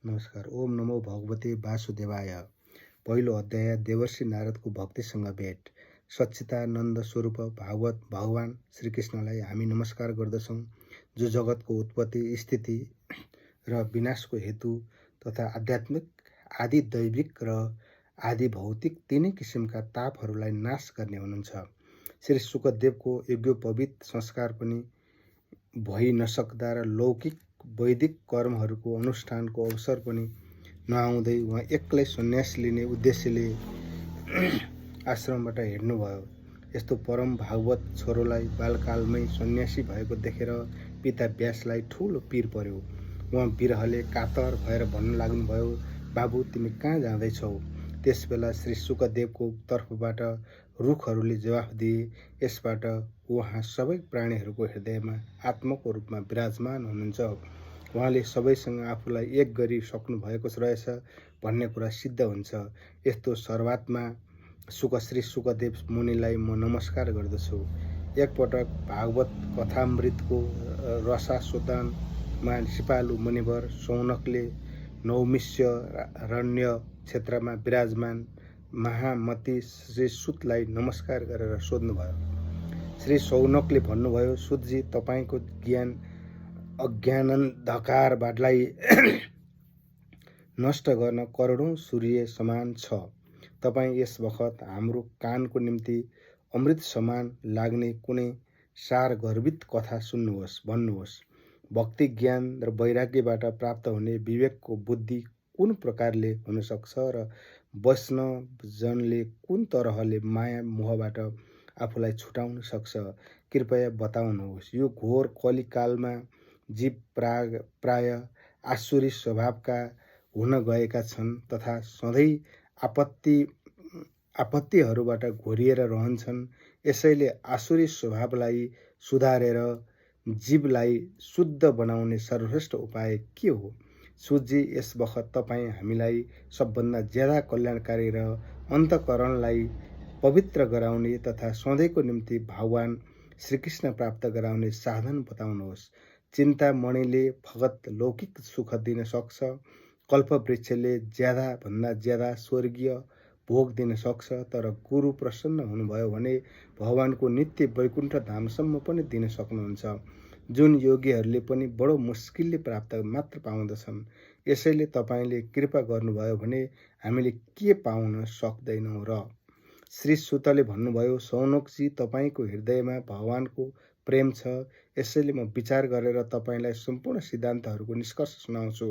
नमस्कार। ओम नमो भगवते वासुदेवाय। पहिलो अध्याय देवर्षि नारदको भक्तिसँग भेट। सच्चिदानन्द स्वरूप भागवत भगवान श्रीकृष्णलाई हामी नमस्कार गर्दछौँ, जो जगतको उत्पत्ति, स्थिति र विनाशको हेतु तथा आध्यात्मिक, आदि दैविक र आदि भौतिक तीनै किसिमका तापहरूलाई नाश गर्ने हुनुहुन्छ। श्री शुकदेवको यज्ञोपवीत संस्कार पनि भइ नसक्दा र लौकिक वैदिक कर्महरूको अनुष्ठानको अवसर पनि नआउँदै उहाँ एक्लै सन्यास लिने उद्देश्यले आश्रमबाट हिँड्नुभयो। यस्तो परम भागवत छोरोलाई बालकालमै सन्यासी भएको देखेर पिता व्यासलाई ठूलो पीर पर्यो। उहाँ विरहले कातर भएर भन्न लाग्नुभयो, बाबु तिमी कहाँ जाँदैछौ? त्यसबेला श्री शुकदेवको तर्फबाट रुखहरूले जवाफ दिए, यसबाट उहाँ सबै प्राणीहरूको हृदयमा आत्माको रूपमा विराजमान हुनुहुन्छ। उहाँले सबैसँग आफूलाई एक गरी सक्नु भएको रहेछ भन्ने कुरा सिद्ध हुन्छ। यस्तो सर्वात्मा श्री शुकदेव मुनिलाई म नमस्कार गर्दछु। एकपटक भागवत कथामृतको रसास्वादनमा सिपालु मुनिवर सौनकले नौमिष्यरण्य क्षेत्रमा विराजमान महामती श्री सुतलाई नमस्कार गरेर सोध्नुभयो। श्री सौनकले भन्नुभयो, सुतजी, तपाईँको ज्ञान अज्ञानन्धकारलाई नष्ट गर्न करोडौं सूर्य समान छ। तपाईँ यस बखत हाम्रो कानको निम्ति अमृत समान लाग्ने कुनै सारगर्भित कथा सुन्नुहोस्, भन्नुहोस्। भक्ति, ज्ञान र वैराग्यबाट प्राप्त हुने विवेकको बुद्धि कुन प्रकारले हुनसक्छ र वैष्णवजनले कुन तरहले माया मोहबाट आफूलाई छुटाउन सक्छ? कृपया बताउनुहोस्। यो घोर कलिकालमा जीव प्राय आसुरी स्वभावका हुन गएका छन् तथा सधैँ आपत्तिहरूबाट घोरिएर रहन्छन्। यसैले आसुरी स्वभावलाई सुधारेर जीवलाई शुद्ध बनाउने सर्वश्रेष्ठ उपाय के हो? सुतजी, यस बखत तपाईँ हामीलाई सबभन्दा ज्यादा कल्याणकारी र अन्तःकरणलाई पवित्र गराउने तथा सधैँको निम्ति भगवान श्रीकृष्ण प्राप्त गराउने साधन बताउनुहोस्। चिन्तामणिले फगत लौकिक सुख दिन सक्छ, कल्पवृक्षले ज्यादा भन्दा ज्यादा स्वर्गीय भोग दिन सक्छ, तर गुरु प्रसन्न हुनुभयो भने भगवानको नित्य वैकुण्ठ धामसम्म पनि दिन सक्नुहुन्छ, जुन योगीहरूले पनि बडो मुस्किलले प्राप्त मात्र पाउँदछन्। यसैले तपाईँले कृपा गर्नुभयो भने हामीले के पाउन सक्दैनौँ र? श्री सुतले भन्नुभयो, सौनकजी, तपाईँको हृदयमा भगवानको प्रेम छ। यसैले म विचार गरेर तपाईँलाई सम्पूर्ण सिद्धान्तहरूको निष्कर्ष सुनाउँछु।